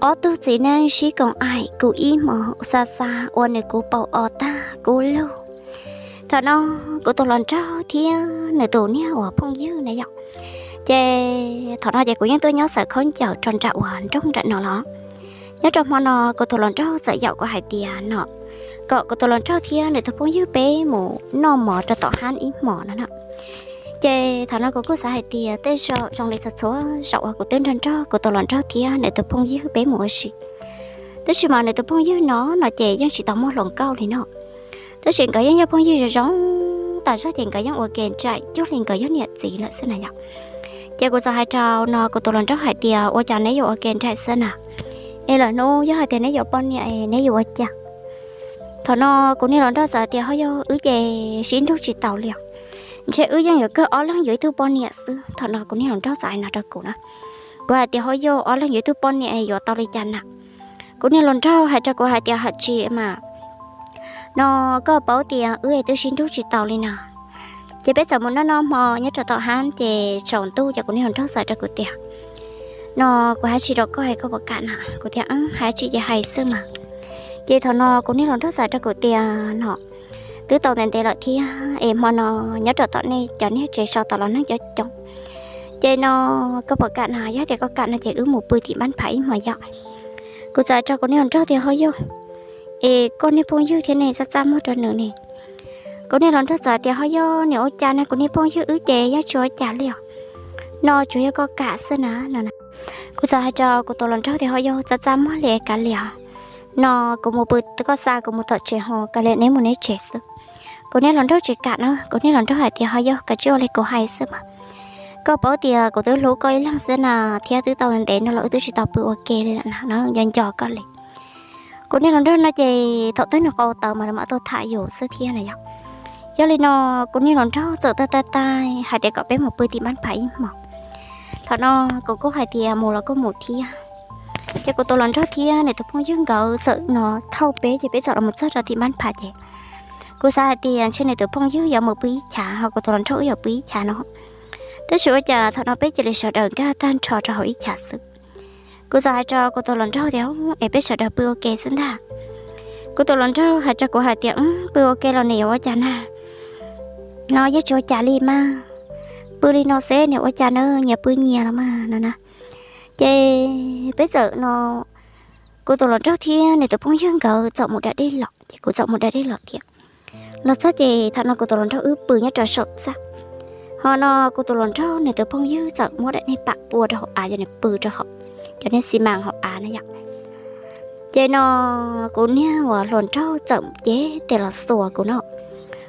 Ob tug txiv neej sib koom aim kuv ib hmos xa xa ua nws kuv paum os tag kuv lug. Thaum no kuv tus hluas nraug thiab nws tus niag uas phooj ywg na yom, ces thaum no ces kuv yeej tuaj nyob xaws khaub ncaws rau nram uas nroog nram no los. Nyob rau hmo no kuv tus hluas nraug txawm yaum kuv hais tias no kom kuv tus hluas nraug thiab nws tus phooj ywg peb mus noj mov rau tom hab ib hmos no na. Ces thaum no kuv kuj xav hais tias tej zaum zoo li txhua txhua zaus uas kuv twb nrog nrog kuv tus hluas nraug thiab nws tus phooj ywg peb mus ua si. Tab sis mas nws tus phooj ywg no no ces yeej tsis tau muaj hluas nkauj li no. Tab sis nkawd yeej yog phooj ywg zoo zoo tas zog ces nkawd yeej ua ke nraim cuag li nkawd yog niam txiv lawm xwb na yom. Ces kuv txawm hais rau no kuv tus hluas nraug hais tias ua cas neb yuav ua ke nraim xwb na, es lawm hnub yog hais tias neb yuav poj niam es neb yuav ua cas? Thaum no kuv niag hluas nraug txawm hais tias ho yog wb ces sib nrug tsis taus li os, ntshe wb yeej yuav kawg ob leeg yuav ib tug poj niam xwb. Thaum no kuv niag hluas nraug txawm hais no rau kuv na, kuv hais tias ho yog ob leeg yuav ib tug poj niam es yuav tau li cas na? Kuv niag hluas nraug hais rau kuv hais tias haj tsis mas no koj paub tias wb twb sib nrug tsis taus li na. Ces peb txawm mus noj noj hmo nyob rau tom hab ces tsaus ntuj ces kuv niag hluas nraug txawm hais rau kuv tias no kuv hais tsis rau koj es koj puas kam na? Kuv tias hais tsis ces hais xwb mas. Ces thaum no kuv niag hluas nraug txawm hais rau kuv tias no twb tau ntev ntev lawm thiab es hmo no nyob rau tom nej cov niag tsev so tom los neeg coob coob, ces no koj puas kam na? Yog tias koj kam no ces wb mus pw tim npab pham ib hmos yom. Kuv txawm hais rau kuv niag hluas nraug tias ho yog es koj niag phooj ywg thiab ne, txaj txaj muag rau nws ne. Kuv niag hluas nraug txawm tias ho yog nws ua cas ne, kuv niag phooj ywg wb ces yeej tsis ua cas li os, no tsuas yog koj kam xwb na no. Kuv txawm hais rau kuv tus hluas nraug tias ho yog txaj txaj muag li es kav liam os, no kuv mus pw, koj xa kuv mus tom tsev ho kav liam neb mus neb tsev xwb. Kuv niag hluas nraug tsis kam na, kuv niag hluas nraug hais tias ho yog kav tsij ua li kuv hais xwb mas, koj paub tias kuv twb hlub koj ib leeg xwb na, thiab twb tau ntev no los wb twb tsis tau pw ua ke li lawm na, nco nco koj li. Kuv niag hluas nraug no ces thaum twg nws qau tawv mas nws mam tau tham yus xwb thiab na yom. Yog li no kuv niag hluas nraug txawm taij taij taij hais tias kom peb mus pw tim npab pham ib hmos. Thaum no kuv kuj hais tias mus los kuj mus thiab. Ces kuv tus hluas nraug thiab nws tus phooj ywg nkawd txawm no thauj peb ces peb txawm los mus txog rau tim npab pham ces kuv xav hais tias ntshe nws tus phooj ywg yuav mus pw ib chav ho kuv tus hluas nraug wb yuav pw ib chav no. Tab sis ua cas thaum no peb cia li sawv daws nkag tag nrho rau hauv ib chav xwb. Kuv txawm hais rau kuv tus hluas nraug tias es peb sawv daws pw ua ke xwb ntag. Kuv tus hluas nraug hais rau kuv hais tias pw ua ke los nws yuav ua cas na, no yeej tsis ua cas li mas, pw li no xwb nws ua cas na, nyias pw nyias los mas no na. Ces peb txawm no, kuv tus hluas nraug thiab nws tus phooj ywg nkawd txawm mus da dej los ces kuv txawm mus da dej los thiab. Los txog ces thaum no kuv tus hluas nraug wb pw nyob rau saum txaj, ho no kuv tus hluas nraug nws tus phooj ywg txawm muab daim niag pam pua rau hauv av ces nws pw rau hauv cov niag xi mas hauv av na yom. Ces no kuv niag uas hluas nraug txawm cev tes los xuas kuv no.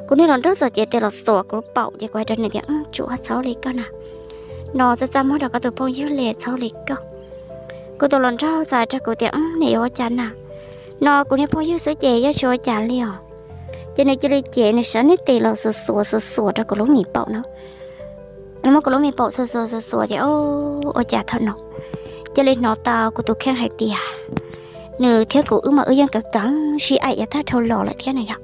Kuv niag hluas nraug txawm cev tes los xuas kuv lub paum ces kuv hais rau nws tias tsuav txhob li koj na, no txaj txaj muag rau koj tus phooj ywg li, txhob li koj. Kuv tus hluas nraug txawm hais rau kuv tias nws yuav ua cas na, no kuv niag phooj ywg xwb ces yeej tsis ua cas li os. Ces nws cia li cev nws sab niag tes los xuas xuas xuas xuas rau kuv lub me paum no. Nws muab kuv lub me paum xuas xuas xuas xuas ces ua cas thaum no cia li hnov tau kuv tus kheej hais tias nws thiab kuv wb mas wb yeej kawv keev sib aim yav tag dhau los lawm thiab na yom.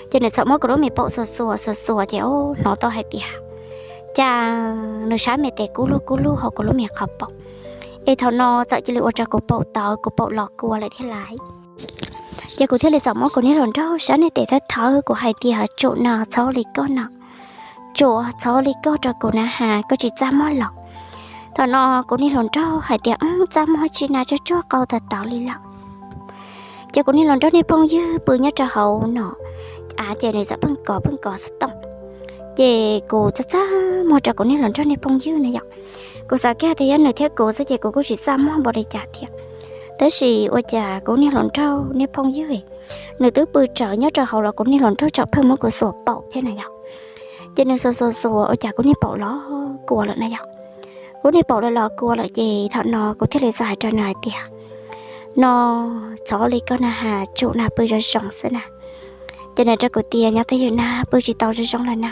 Ces nws txawm muab kuv lub me paum xuas xuas xuas xuas ces hnov tau hais tias cas nws sab me tes kub lug kub lug hauv kuv lub me qhov paum. Es thaum no txawm cia li ua rau kuv paum tawv, kuv paum los kua lawm thiab lauj. Ces kuv thiaj li txawm muab kuv niag hluas nraug sab niag tes thawb thawb kuv hais tias tsum na, txhob li koj na, tsum txhob li koj rau kuv na has, koj tsis txaj muag los? Thaum no kuv niag hluas nraug hais tias txaj muag tsis na, tsuag tsuag qau tawv tawv li lawm. Ces kuv niag hluas nraug niag phooj ywg pw nyob rau hauv no av ces nws txawm pheej kov pheej kov xov tooj. Ces kuv txaj txaj muag rau kuv niag hluas nraug niag phooj ywg na yom. Kuv xav kiag tias yog nws thiab kuv xwb ces kuv kuj tsis txaj muag npaum li cas thiab. Tab sis ua cas kuv niag hluas nraug niag phooj ywg nws twb pw rawv nyob rau hauv los kuv niag hluas nraug tseem pheej muab kuv xuas paum thiab na yom. Ces nws xuas xuas xuas ua cas kuv niag paum los kua lawm na yom. Kuv niag paum los los kua lawm ces thaum no kuv thiaj li txawm hais rau nws hais tias no txhob li koj na has, tsum na, pw zoo zoo xwb na. Ces nws rau kuv tias nyob twj ywm na, pw tsis tau zoo zoo lawm na.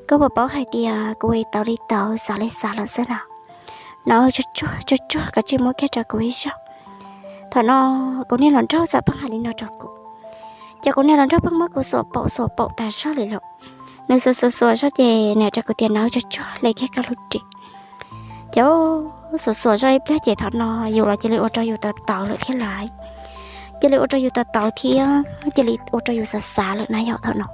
Koj puas paub hais tias kuv tawv li tawv, xav li xav lawm xwb no. No tsuag tsuag tsuag tsuag, koj tsis muab kiag rau kuv ib zaug. Thaum no kuv niag hluas nraug txawm pheej hais li no rau kuv. Ces kuv niag hluas nraug pheej muab kuv xuas paum xuas paum tas zog li lawm. Nws xuas xuas xuas zog ces nws rau kuv tias no tsuag tsuag, hle kiag koj lub ris. Ces xuas xuas zoj ib pliag ces thaum no yus los cia li ua rau yus tawv tawv lawm thiab lais. Cia li ua rau yus tawv tawv thiab cia li ua rau yus xav xav lawm na yom thaum no.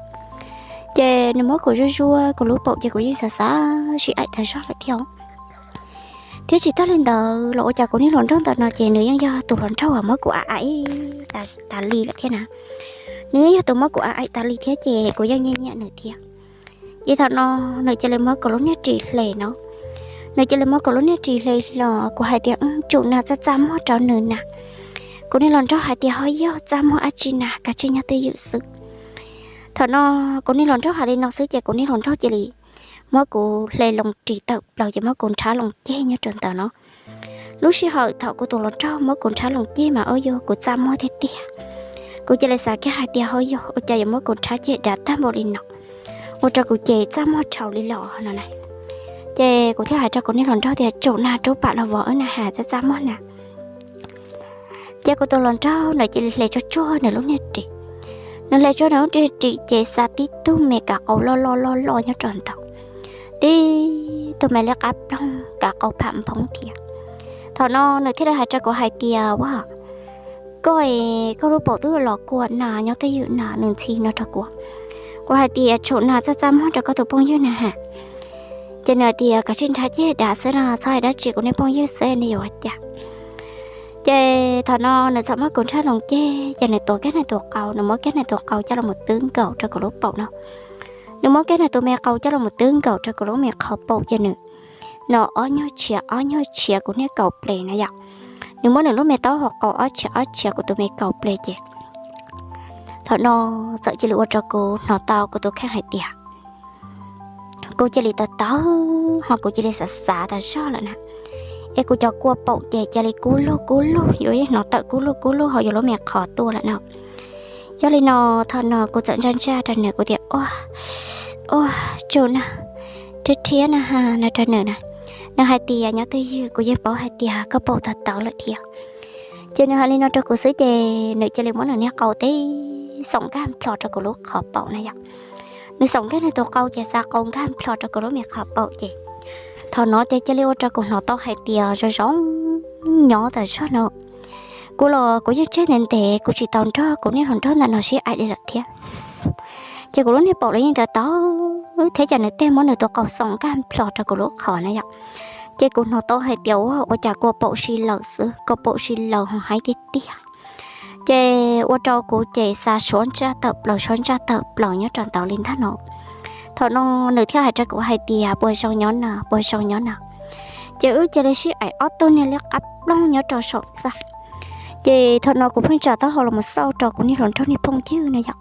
Ces nws muab kuv zuaj zuaj kuv lub paum ces kuv yeej xav xav sib aim tag zog lawm thiab. Thiab tsis tas li ntawd los ua cas kuv niag hluas nraug ntawm no ces nws yeej yog tus hluas nraug uas muab kuv aim aim tas li lawm thiab na. Nws yeej yog tus muab kuv aim aim tas li thiab ces kuv yeej nyiam nyiam nws thiab. Ces thaum no nws cia li muab kuv lub niag ris hle no. Nws cia li muab kuv lub niag ris hle los kuv hais tias, tsum na, txaj txaj muag rau nws na. Kuv niag hluas nraug hais tias, ho yog txaj muag dab tsi na, kav tsij nyob twj ywm xwb. Thaum no kuv niag hluas nraug hais li no xwb ces kuv niag hluas nraug cia li muab kuv hle loo ris tawm plaws ces muab kuv nrhab loo ceg nyob rau ntawd no. Lub sij hawm thaum kuv tus hluas nraug muab kuv nrhab loo ceg mas ua yog kuv txaj muag tiag tiag. Kuv cia li xav kiag hais tias, ho yog ua cas yuav muab kuv nrhab ceg dav tag npaum li no, ua rau kuv ces txaj muag dhau li los no na. Ces kuv thiaj hais rau kuv niag hluas nraug tias, tsum na, rub pam los vov wb na has, txaj txaj muag na. Ces kuv tus hluas nraug nws cia li hle tsuag tsuag nws lub niag ris. Nws hle tsuag nws lub niag ris ces xa tib tug me kav qau loj loj loj loj nyob rau ntawd, tib tug me liab qab ploog kav qau pham nphoob thiab. Thaum no nws thiaj li hais rau kuv hais tias, ua, koj, koj lub paum twb los kua na, nyob twj ywm na, nws ntxhi no rau kuv. Kuv hais tias, tsum na, txaj txaj muag rau koj tus phooj ywg na has. Ces nws hais tias, kav tsij nrhab ceg dav xwb no, txhob hais dab tsi, kuv niag phooj ywg xwb nej yuav ua cas. Ces thaum no nws txawm muab kuv nrhab loo ceg ces nws tuav kiag nws tus qau, nws muab kiag nws tus qau coj los twb nkaus rau kuv lub paum no. Nws muab kiag nws tus me qau coj los twb nkaus rau kuv lub me qhov paum ces nws no ob nyuag tshiav ob nyuag tshiav kuv niag kaus ples na yom. Nws muab nws lub me taub hau qau ob tshiav ob tshiav kuv tus me kaus ples ces thaum no txawm cia li ua rau kuv hnov tau kuv tus kheej hais tias kuv cia li tawv tawv ho kuv cia li xav xav tas zog lawm na. Es kuv cov kua paum ces cia li kub lug kub lug, yuav hnov tawm kub lug kub lug hauv yus lub me qhov tuaj lawm no. Yog li no thaum no kuv txawm ntsaj ntsaj rau nws, kuv tias, ua, ua, tsum na, rhiab rhiab na has no rau nws na. Nws hais tias, nyob twj ywm, kuv yeej paub hais tias koj paum tawv tawv lawm thiab. Ces nws hais li no rau kuv xwb ces nws cia li muab nws niag qau tib xoom nkag nplho rau kuv lub qhov paum na yom. Nws xoom nkag nws tus qau ces xa qau nkag nplho rau kuv lub me qhov paum ces thaum no ces cia li ua rau kuv hnov tau hais tias zoo zoo nyob tas zog no. Kuv los kuv yeej tseg ntev ntev kuv tsis tau nrog kuv niag hluas nraug ntawm no sib aim li lawm thiab. Ces kuv lub niag paum los yeej tawv tawv thiab ces nws thiaj muab nws tus qau xoom nkag nplho rau kuv lub qhov na yom. Ces kuv hnov tau hais tias ua, ua cas kua paum si lawm xwb, kua paum si lawm ho heev tiag tiag. Ces ua rau kuv ces xa suab ntsaj tawm plaws suab ntsaj tawm plaws nyob rau ntawd li ntag no. Thaum no nws thiaj hais rau kuv hais tias puas zoo nyob na, puas zoo nyob na. Ces wb cia li sib aim ob tug niag liab qab ploog nyob rau saum txaj. Ces thaum no kuv pheej tsa taub hau los mus xauj rau kuv niag hluas nraug niag phooj ywg na yom.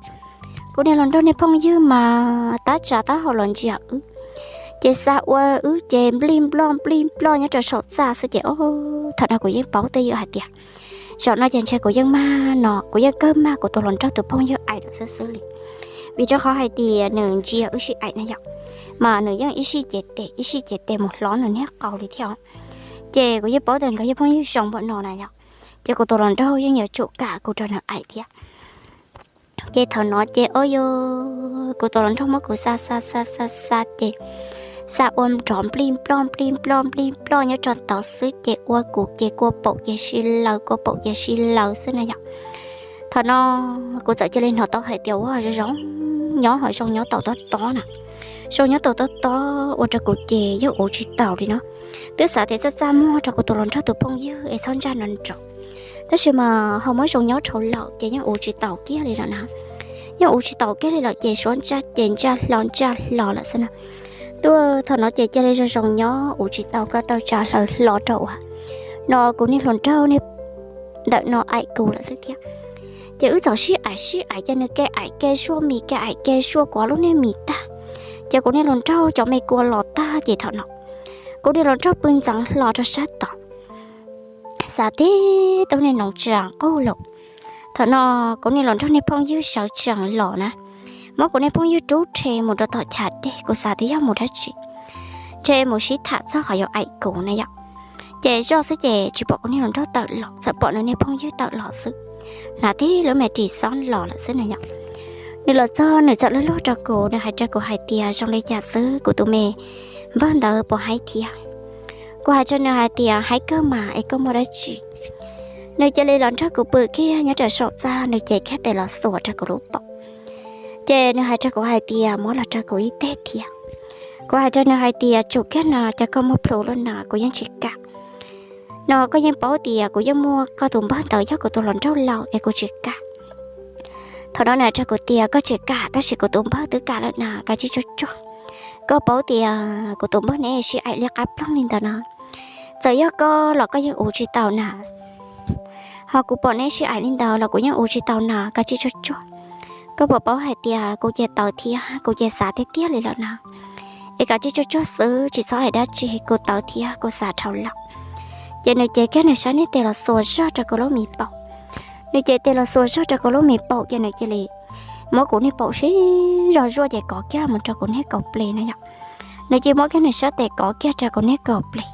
Kuv niag hluas nraug niag phooj ywg mas tab tsa taub hau los ntsia wb, ces xa ua wb ces nplij nploj nplij nploj nyob rau saum txaj xwb ces o, thaum no kuv yeej paub twj ywm hais tias zaum no ces ntshe kuv yeej mag no, kuv yeej kawg mag kuv tus hluas nraug tus phooj ywg aim lawm xwb xwb li. Vim rau qhov hais tias nws ntsia wb sib aim na yom, mas nws yeej ib sij ces tes ib sij ces tes mus hlob nws niag qau li thiab. Ces kuv yeej paub tias nkawd yog phooj ywg zoo npaum no na yom, ces kuv tus hluas nraug yeej yuav tsum kam kuv rau nws aim thiab. Ces thaum no ces o yo, kuv tus hluas nraug muab kuv xa xa xa xa xa ces xa ua nrov nplij nploj nplij nploj nplij nploj nyob rau ntawd xwb ces ua kuv ces kua paum ces si laws kua paum ces si laws xwb na yom. Thaum no kuv txawm cia li hnov tau hais tias ua zoo zoo nyob ho zoo nyob tau tob tob na, zoo nyob tau tob tob ua rau kuv ces yeej uv tsis taus li no. Twb xav tias txaj txaj muag rau kuv tus hluas nraug tus phooj ywg es txhob ntsaj no nrov, tab sis mas ho muab zoo nyob dhau lawm ces yeej uv tsis taus kiag li lawm na. Yeej uv tsis taus kiag li lawm ces suab ntsaj ces ntsaj hlo ntsaj hlo lawm xwb na. Tuaj thaum no ces cia li zoo zoo nyob uv tsis taus ko taw tsa hlaws hlo rau uas no kuv niag hluas nraug ntawm no aim kuv lawm xwb thiab. Ces wb txawm sib aim sib aim ces nws ke aim ke zuaj mis ke aim ke zuaj kuv lub niag mis tag, ces kuv niag hluas nraug cov me kua los tag ces thaum no kuv niag hluas nraug pw ntxeev hlo rau sab tod, xav tib tug niag noov tsa qug lawm. Thaum no kuv niag hluas nraug niag phooj ywg sawv tsees los na, muab kuv niag phooj ywg rub rhe mus rau tom chav dej, kuv xav tias yog mus dab tsi, rhe mus sib tham txog qhov yuav aim kuv na yom. Ces zoj xwb ces tsis pom kuv niag hluas nraug tawm los, txawm pom nws niag phooj ywg tawm los xwb, hnav tib lub me ris xob los lawm xwb na yom. Nws los txog nws txawm luag luag rau kuv, nws hais rau kuv hais tias zoo li cas xwb kuv tus me npawg ntawd puas haib thiab. Kuv hais rau nws hais tias, Hais kawg mas es koj muaj dab tsi? Nws cia li los nrog kuv pw kiag nyob rau saum txaj, nws cev kiag tes los xuas rau kuv lub paum. Ces nws hais rau kuv hais tias, Muab los rau kuv ib teg thiab. Kuv hais rau nws hais tias, Tsum kiag no, cas koj muaj plhus luaj no, kuv yeej tsis kam. No koj yeej paub tias kuv yeej muaj koj tus npawg ntawd, yog kuv tus hluas nraug laus es kuv tsis kam. Thaum no nws hais rau kuv tias, Koj tsis kam tab sis kuv tus npawg twb kam lawm na, kav tsij tsuag tsuag. Koj paub tias kuv tus npawg neb sib aim li qab ploog li ntawd na, txawm yog koj los koj yeej ua tsis tau na. Ho kuv pom neb sib aim li ntawd los kuv yeej ua tsis tau na, kav tsij tsuag tsuag. Koj puas paub hais tias kuv ces tawv thiab kuv ces xav tiag tiag li lawm na, es kav tsij tsuag tsuag xwb, tsis txhob hais dab tsi, kuv tawv thiab kuv xav dhau lawm. Ces nws cev kiag nws sab niag tes los xuas zog rau kuv lub me paum. Nws cev tes los xuas zog rau kuv lub me paum ces nws cia li muab kuv niag paum sib zog zuaj ces kov kiag mus rau kuv niag kaum ples na yom. Nws cia li muab kiag nws sab tes kov kiag rau kuv niag kaum ples.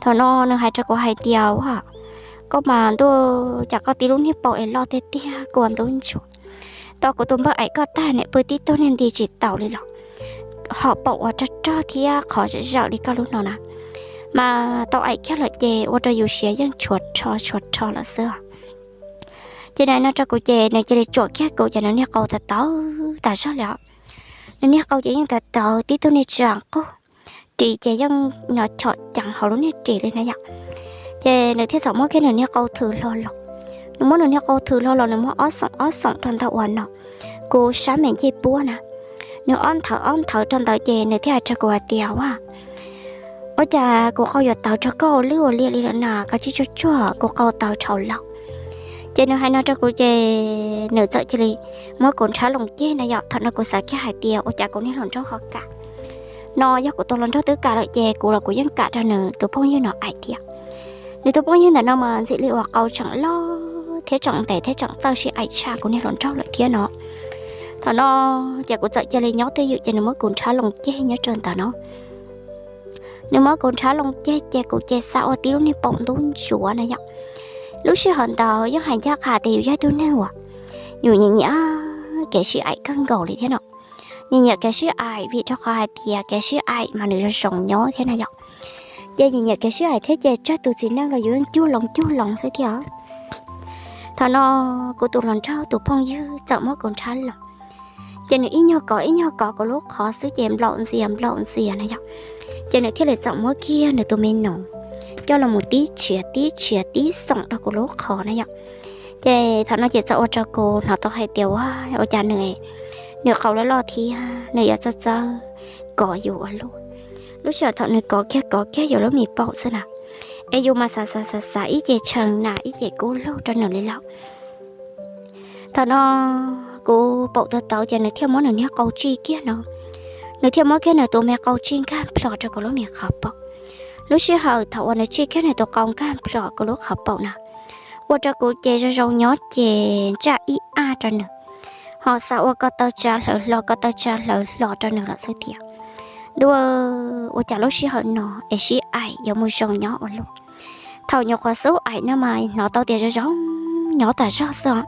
Thaum no nws hais rau kuv hais tias, Ua, koj mas ntuj, cas koj tib lub niag paum es loj tiag tiag, kua ntub ntsuav. Tau kuv tus npawg aim koj tag, nws pw tib tug niag nti tsis taus li los, ho paum uas rog rog thiab qhov zawm zawm li koj lub no na, mas tau aim kiag lawm ces ua rau yus siav yeej tshuav rho tshuav rho lawm xwb. Ces nws hais no rau kuv ces nws cia li tsuam kiag kuv ces nws niag qau tawv tawv tas zog li os. Nws niag qau ces yeej tawv tawv tib tug niag tsa qug, ris ces yeej nyob chom ceev hauv lub niag ris li na yom. Ces nws thiaj txawm muab kiag nws niag qau thws hlo los. Nws muab nws niag qau thws hlo los nws muab ob xoom ob xoom rau ntawm uas no kuv sab me ncej puab na. Nws ob nthawv ob nthawv rau ntawd ces nws thiaj hais rau kuv hais tias, Ua, ua cas kuv qau yuav tawv rau koj ua lwj ua liam li lawm na, kav tsij tsuag tsuag, kuv qau tawv dhau lawm. Ces nws hais no rau kuv ces nws txawm cia li muab kuv nrhab loo ceg na yom. Thaum no kuv xav kiag hais tias ua cas kuv niag hluas nraug ho kam. No yog kuv tus hluas nraug twb kam lawm ces kuv los kuv yeej kam rau nws tus phooj ywg no aim thiab. Nws tus phooj ywg ntawm no mas ntxim li uas qau tseem loj thiab tseem ntev thiab tseem txawj sib aim tshaj kuv niag hluas nraug lawm thiab no. Thaum no ces kuv txawm cia li nyob twj ywm ces nws muab kuv nrhab loo ceg nyob rau ntawd no. Nws muab kuv nrhab loo ceg ces kuv ces xav ua tib lub niag paum ntub ntsuav na yom. Lub sij hawm ntawd yeej hais ncaj qha tias yus yog ib tug neeg uas yus nyiam nyiam kev sib aim kawg nkaus li thiab no. Nyiam nyiam kev sib aim vim rau qhov hais tias kev sib aim mas nws zoo zoo nyob thiab na yom. Ces nyiam nyiam kev sib aim thiab ces tsawg tus txiv neej los yus yeej cug loo cug loo xwb thiab. Thaum no kuv tus hluas nraug tus phooj ywg txawm muab kuv nrhab loo, ces nws ib nyuag kov ib nyuag kov kuv lub qhov xwb ces nplaum ntxias nplaum ntxias na yom. Ces nws thiaj li txawm muab kiag nws tus me nus coj los mus tib tshiav tib tshiav tib xoom rau kuv lub qhov na yom. Ces thaum no ces txawm ua rau kuv hnov tau hais tias ua, ua cas nws, nws qau loj loj thiab nws yuav txawj txawj kov yus ua luaj. Lub sij hawm thaum nws kov kiag kov kiag yus lub me paum xwb na, es yus mas xav xav xav xav ib ce tshee na ib ce kub lug rau nws li lawm. Thaum no kuv paum tawv tawv ces nws thiaj muab nws niag qau tsij kiag no, nws thiaj muab kiag nws tus me qau tsij nkag nplho rau kuv lub me qhov paum. Lub sij hawm thaum uas nws tsij kiag nws tus qau nkag nplho kuv lub qhov paum na, ua rau kuv ces zoo zoo nyob ces ntsaj ib aj rau nws, ho xav ua ko taw tsa hlawv hlo ko taw tsa hlawv hlo rau nws lawm xwb tias, ntuj, ua cas lub sij hawm no es sib aim yuav mus zoo nyob ua luaj. Thaum nyuam qhuav xub aim no mas hnov tau tias zoo zoo nyob tas zog xwb os.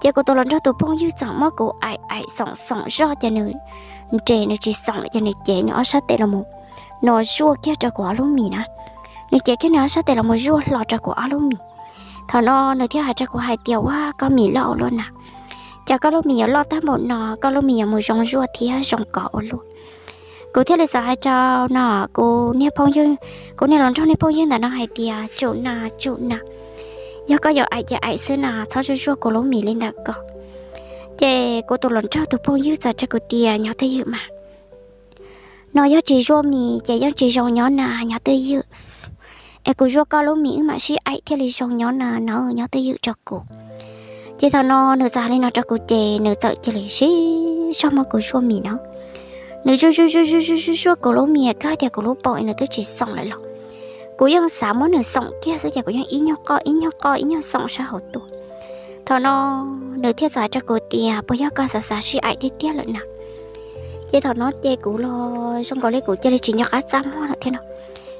Ces kuv tus hluas nraug tus phooj ywg txawm muab kuv aim aim xoom xoom zoj ces nws nres nws tsis xoom lawm ces nws cev nws ob sab tes los mus no zuaj kiag rau kuv ob lub mis na. Nws cev kiag nws ob sab tes los mus zuaj hlo rau kuv ob lub mis. Thaum no nws thiaj hais rau kuv hais tias, ua koj mis loj ua luaj na, cas koj lub mis yuav loj tag npaum no, koj lub mis yuav mus zoo zuaj thiab zoo kov ua luaj. Kuv thiaj li txawm hais rau no, kuv niag phooj ywg, kuv niag hluas nraug niag phooj ywg ntawm no hais tias, tsum na tsum na, yog koj yuav aim ces aim xwb na, txhob zuaj zuaj kuv lub mis li ntawm ko. Ces kuv tus hluas nraug tus phooj ywg txawm rau kuv tias, nyob twj ywm mas, no yog tsis zuaj mis ces yeej tsis zoo nyob na, nyob twj ywm. Es kuv zuaj koj lub mis wb mam sib aim thiaj li zoo nyob na, no nyob twj ywm rau kuv. Ces thaum no nws txawm hais li no rau kuv ces nws txawm cia li sib zog muab kuv zuaj mis no. Nws zuaj zuaj zuaj zuaj zuaj zuaj kuv lub mis kawg tias kuv lub paum es nws twb tsis xoom lawm los kuv yeej xav muab nws xoom kiag xwb ces kuv yeej ib nyuag qoj ib nyuag qoj ib nyuag xoom sab hauv tuaj. Thaum no nws thiaj txawm hais rau kuv tias, puas yog koj xav xav sib aim tiag tiag lawm na? Ces thaum no ces kuv los zoo nkaus li kuv cia li tsis nco qab txaj muag lawm thiab no,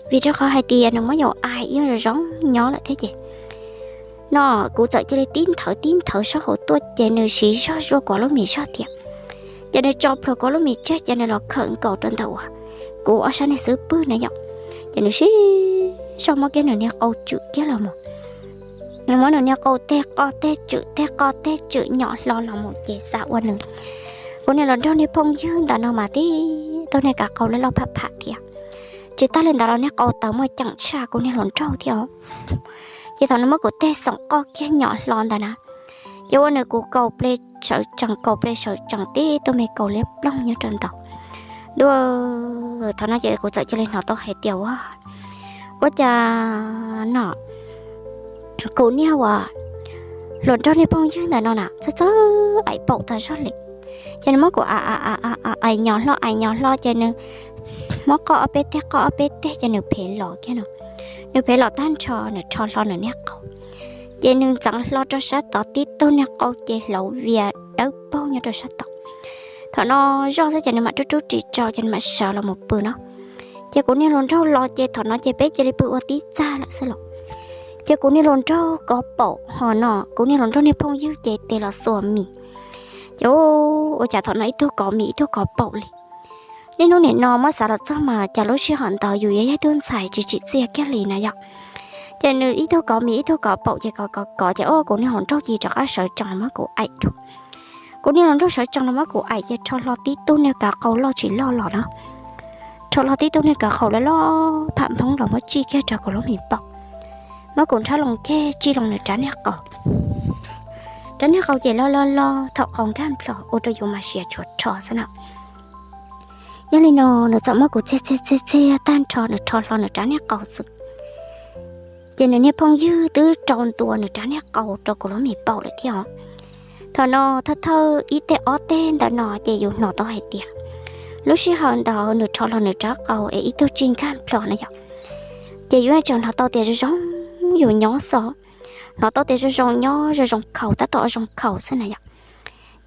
vim rau qhov hais tias nws muab yus aim ib zoo zoo nyob lawm thiab ces no kuv txawm cia li tib nthawv tib nthawv sab hauv tuaj ces nws siv zog zuaj kuv lub mis zog tiag. Ces nws tso plhuav kuv lub mis tseg ces nws los khawm nkaus rau ntawm uas kuv ob sab niag xub pwg na yom. Ces nws sib zog muab kiag nws niag qau tswm kiag los mus. Nws muab nws niag qau tej qoj tej tswm tej qoj tej tswm nyom hlo los mus ces xav ua nws, kuv niag hluas nraug niag phooj ywg ntawm no mas tib tug niag kav qau loj loj pham pham thiab. Tsis tas li ntawd los niag qau tawv muaj ceem tshaj kuv niag hluas nraug thiab os. Ces thaum nws muab kuv tej xoom qoj kiag nyom hlo ntawd na, ces ua nws kuv kaus ple sawv tsees kaus ple sawv tsees tib tug me kaus liab ploog nyob rau ntawd. Ntua, thaum no ces kuv txawm cia li hnov tau hais tias ua, ua cas no kuv niag uas hluas nraug niag phooj ywg ntawm no na txawj txawj aim paum tag zog li. Ces nws muab kuv aim aim nyom hlo aim nyom hlo ces nws muab qoj ob peb teg qoj ob peb teg ces nws phem los kiag no. Nws phem los tag nrho nws rho hlo nws niag qau, ces nws ntxeev hlo rau sab tod tib tug niag qau ces hlauv vias dawb paug nyob rau sab tod. Thaum no zoj xwb ces nws mam rub rub ris tsau ces nws mam sawv los mus pw no. Ces kuv niag hluas nraug los ces thaum no ces peb cia li pw ua tib txag lawm xwb los. Ces kuv niag hluas nraug kov paum ho no kuv niag hluas nraug niag phooj ywg ces tes los xuas mis. Ces ua cas thaum no ib tug kov mis ib tug kov paum li. Niaj hnub nim no muab xav los txog mas cas lub sij hawm ntawd yus yuav yog ib tug ntxhais tsis tsim txiaj kiag li na yom. Ces nws ib tug kov mis ib tug kov paum ces kov kov kov ces ua kuv niag hluas nraug cia li rov qab sawv tsees los muab kuv aim dua. Kuv niag hluas nraug sawv tsees los muab kuv aim ces rho hlo tib tug niag kav qau loj tsis loj los na, rho hlo tib tug niag kav qau loj loj pham nphoob los muab tsij kiag rau kuv lub me paum. Muab kuv nrhab loo ceg tsij loo nws rab niag qau. Rab niag qau ces loj loj loj thaum qau nkag nplos ua rau yus mas siav tshuav rho xwb na. Yog li no nws txawm muab kuv txiag txiag txiag txiag tag nrho nws rho hlo nws rab niag qau xwb. Ces nws niag phooj ywg twb rau ntua nws rab niag qau rau kuv lub me paum lawm thiab os. Thaum no thawj thawj ib teg ob teg ntawm no ces yus hnov tau hais tias lub sij hawm ntawd nws rho hlo nws rab qau es ib tug tsij nkag nplos na yom. Ces yus tseem hnov tau tias zoo zoo yus nyob xwb, hnov tau tias zoo zoo nyob zoo zoo khaus tab tom zoo khaus xwb na yom.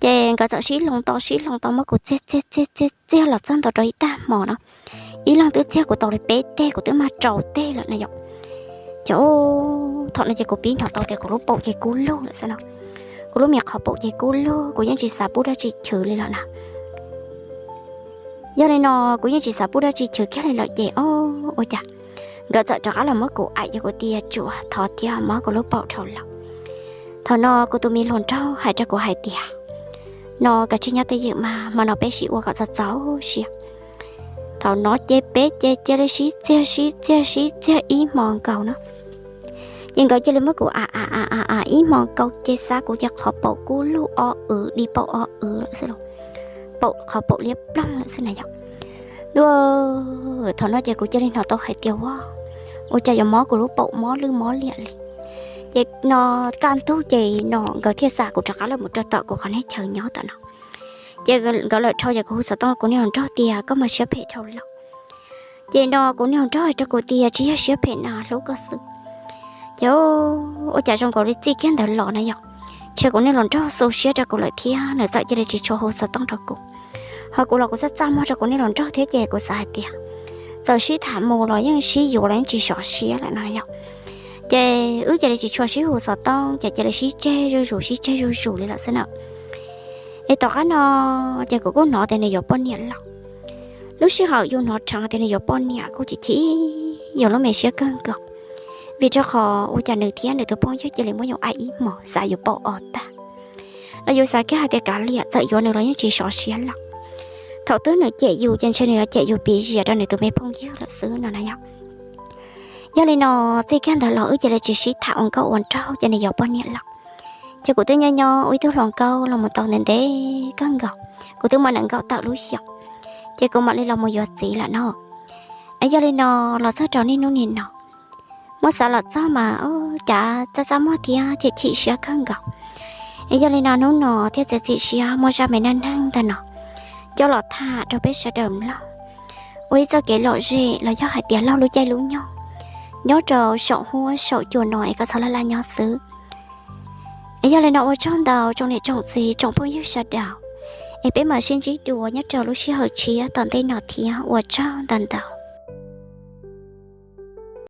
Ces nkawd txawm sib hloov tau sib hloov tau muab kuv txiag txiag txiag txiag txiag los txog ntua rau ib tag hmo no, ib leeg twb txiag kuv tau li peb teg kuv twb mag rau teg lawm na yom. Ces thaum no ces kuv pib hnov tau tias kuv lub paum ces kub lug lawm xwb no. Kuv lub me qhov paum ces kub lug kuv yeej tsis xav pub dab tsi chwv li lawm na. Yog li no kuv yeej tsis xav pub dab tsi chwv kiag li lawm ces o, ua cas nkawd txawm rov qab los muab kuv aim ces kuv tias tsuas thov thiab muab kuv lub paum dhau lawm. Thaum no kuv tus me hluas nraug hais rau kuv hais tias no kav tsij nyob twj ywm mas hmo no peb sib ua kom txaus txaus siab. Thaum no ces peb ces cia li sib txiag sib txiag sib txiag ib hmo nkaus no. Ces nkawd cia li muab kuv a a a a a ib hmo nkaus ces xav kuv ces qhov paum kub lug o w di paum o w lawm xwb los, paum qhov paum liab ploog lawm xwb na yom. Ntua, thaum no ces kuv cia li hnov tau hais tias ua, ua cas yuav mob kuv lub paum mob lwj mob liam li. Ces no kaj ntug ces no nkawd thiaj xa kuv rov qab los mus rau tom kuv qhov niag chaw nyob tom no. Ces nkawd lawm dhau ces kuv hu xov tooj kuv niag hluas nraug tias koj mas siab phem dhau lawm. Ces no kuv niag hluas nraug hais rau kuv tias tsis yog siab phem na, hlub koj xwb. Ces ua cas zoo nkaus li txij kiag ntawd los na yom, ntshe kuv niag hluas nraug xu siab rau kuv lawm thiab nws txawm cia li tsis tshua hu xov tooj rau kuv. Ho kuv los kuv txaj txaj muag rau kuv niag hluas nraug thiab ces kuv xav hais tias txawm sib tham mus los yeej sib yuav los yeej tsis sov siab lawm no yom. Ces wb cia li tsis tshua sib hu xov tooj ces cia li sib tseg zuj zus sib tseg zuj zus li lawm xwb na. Es tom qab no ces kuv kuj hnov tias nws yuav poj niam lawm. Lub sij hawm yus hnov rheev tias nws yuav poj niam kuj chim chim yus lub me siab kawg nkaus, vim rau qhov ua cas nws thiab nws tus phooj ywg cia li muab yus aim ib hmos xav yus paum o tag, los yus xav kiag hais tias kav liam txawm yuav nws los yeej tsis sov siab lawm. Thaum twg nws cem yus ces ntshe nws yuav cem yus piv zias rau nws tus me phooj ywg lawm xwb no na yom. Yog li no txij kiag ntawd los wb cia li tsis sib tham ua nkauj ua nraug ces nws yuav poj niam lawm. Ces kuv twb nyob nyob ua ib tug hluas nkauj los mus tau ntev ntev kawg nkaus, kuv twb muaj nees nkaum tawm lub xyoos, ces kuv mam li los mus yuav txiv lawm no. Es yog li no los txog rau niaj hnub nim no, muab xav los txog mas cav txaj txaj muag thiab chim chim siab kawg nkaus. Es yog li no hnub no thiaj txiav txim siab muab zaj me neej neeg ntawm no coj los tham rau peb sawv daws mloog ua ib txoj kev lom zem los yog hais tias laug lub caij lub nyoog nyob rau saum huab saum cua no es koj txhob laj laj nyob xwb. Es yog li no ua tsaug ntau tsoom niam tsoom txiv tsoom phooj ywg sawv daws, es peb mam sib ntsib dua nyob rau lub sij hawm tshiab tom ntej no thiab ua tsaug ntau ntau.